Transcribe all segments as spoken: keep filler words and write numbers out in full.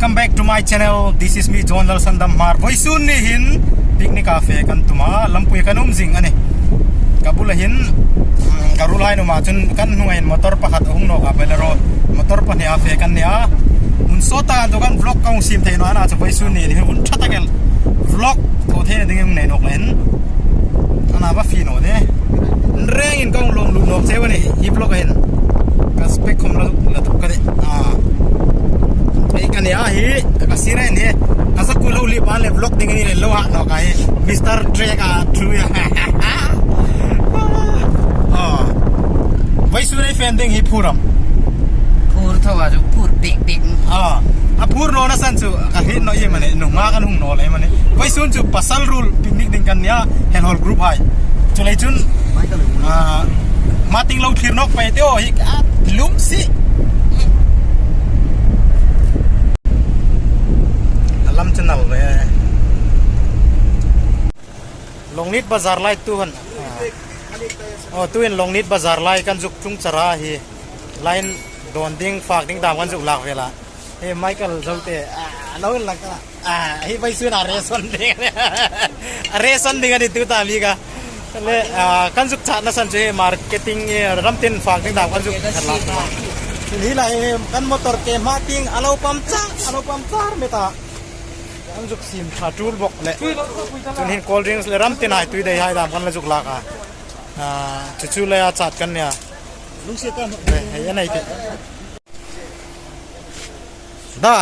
Welcome back to my channel. This is me, John Lalsandam Hmar. Voisun ni hin picnic-a fe kan tum a, lampui kan um zing a nih. Ka bula hin, mm, ka ruolhai an um a, chun kan hnunga hin motor pakhat a hung nawk a, Bolero motor pahni-a fe kan ni a. Hun sawt tak an tu kan vlog kan siem thei naw a, ana chu voisun ni hin hun ṭha tak el vlog thaw theina dingin nei nawk leiin. Ana va fie naw de. Rengin kan lawm lut nawk cheu a nih, hi vlog-a hin. Ka spec khom la, la thuk ka tih. Ah. Ei ka ni a hi, ka sira ni. Ka za ku lo li ba le vlog ding ni le lo ha nawk a hi. Mister Trek a thu ya. Ah. Voisun ei fe ding hi phur am? Phur thaw a chu phur bik bik. Ah. A phur nawna san chu ka hriet naw iem a nih, nunghak kan hung naw lei am a nih. Voisun chu pasal ruol picnic ding kan ni a, Hel Hol group hai. Chuleiin chun, ah, hma tieng lo thlir nawk pei te aw hi, a lum si. A lam chu nal ve. Longnit Bazar lai tu han. Ah. Oh, tuhin Longnit Bazar lai kan zuk tlung char a hi. Line dawn ding, fak ding dam kan zuk lak vel a. He Michael Zote, ah, lo lak a. Ah, hi voisun a ration ding. A ration ding a ni tu ta mi ka. Le, ah, kan zuk chatna san chu hi marketing, eh, ram tin fak ding dam kan zuk chat lak. Hi lai, eh, kan motor ke hma tieng a lo puncture, a lo puncture met a. Kan zuk siem ṭha tul bok le. Chun hin cold drinks le ram tin hai tui dai hai dam kan la zuk lak a. Ah, chu chu le a chat kan ni a. Lungsiet ta. Eh, hei, a nei te. Da,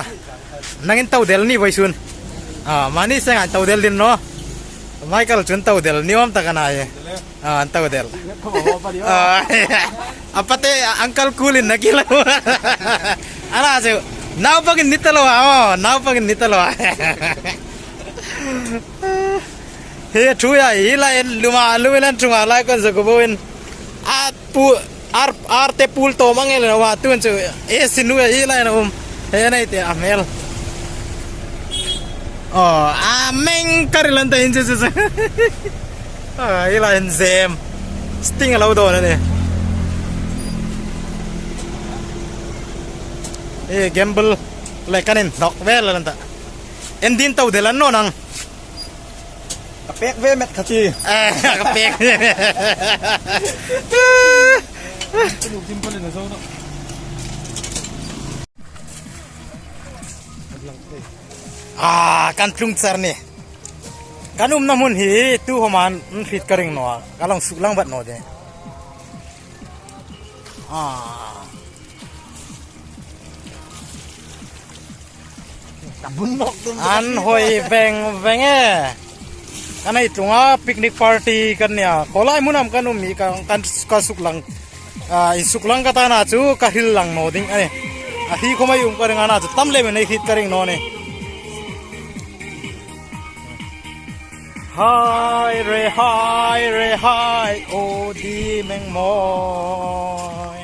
nangin tau del ni voisun. Ah, mani seng an tau del ding naw. Michael chun tau del ni awm tak a na e. Ah, an tau del. Ah, a pate, uncle kulin na kilo. Ana chu, naupangin ni ta lo a, oh, naupangin ni ta lo a. He thu ya, hi lai luma, lumilan chunga lai kan zuk bo in. A pu, ar, ar te pul to mang el wa tun chu. E sinu ya hi lai na um. He nei te a hmel. Oh, a meng kar lan ta in chu chu. Ah, hi lai in zem. Sting lo do na ni. E gamble le kan in nok vel lan ta. En din tau de lan naw nang. Ka pek ve met kha ti. Eh, ka pek. Ah, kan tlung char ni. Kan umna hmun hi tu hawm an hriet ka ring naw a. Ka long suk lang vat naw de. Ah. An hoi veng veng e. Kan ei tlunga picnic party kan nia. Khawlai hmun am kan um hi ka, kan, ka suk lang. Ah, in suk lang ka ta na chu ka hril lang naw ding a nih. A hi khom ei um ka ring a na chu tam le men ei hriet ka ring naw ni. Hai re, hai re, hai, o di meng moi.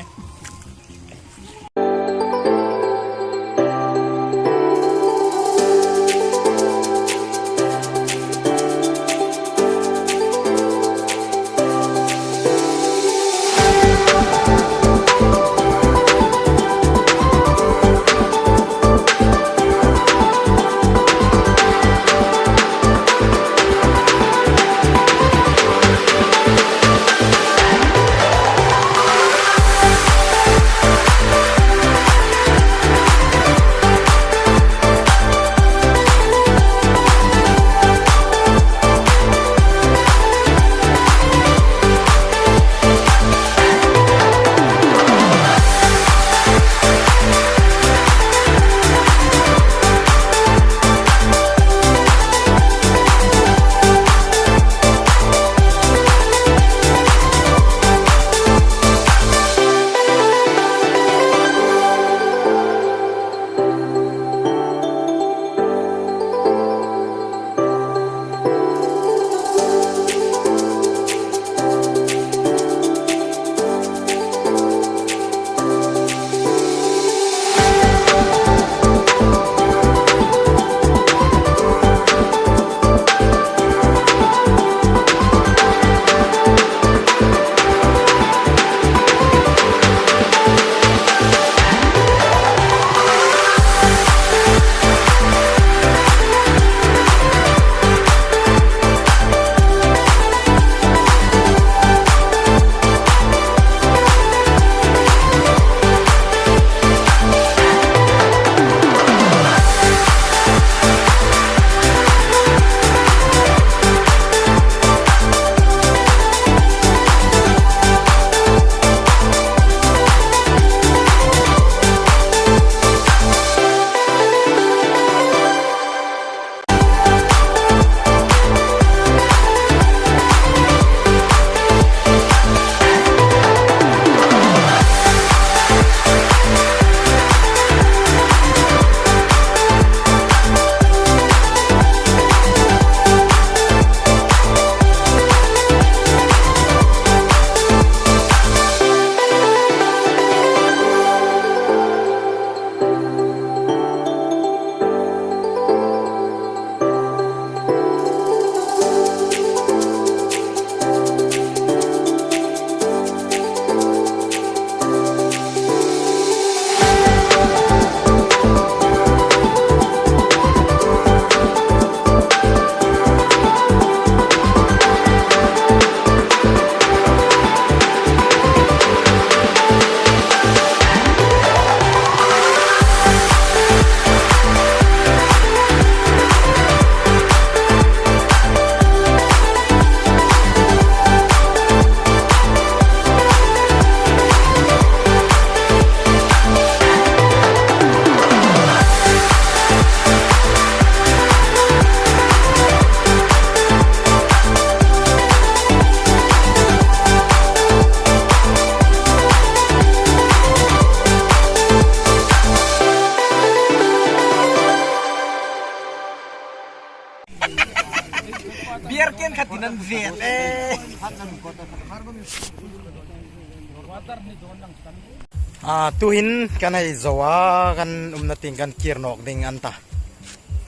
A, tuhin kan hei zo a, kan umna tieng kan kir nawk ding a ni ta.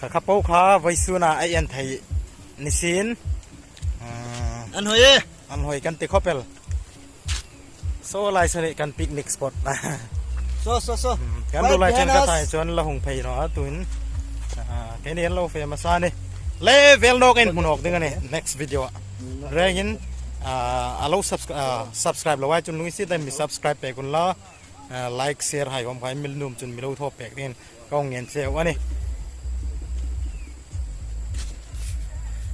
Kha kha po kha vawisuna ei en thei ni sin. A, an hoi e. An hoi kan ti khop el. Saw lai saw ni kan picnic spot. Saw, saw, saw. Hmm, kan ruol lai chen ka tai chuan la hung phei naw a tuhin. A, keini an lo fe hmasa ni. Le vel nawk in hmu nawk ding a ni next video a. Rengin, a, a lo subscri-, a, subscribe lo ai chun lunginsiet takin mi subscribe pek unla. A, like, share hai khom kha mi nuom chun mi lo thaw pek dingin ka hung ngen cheu a ni.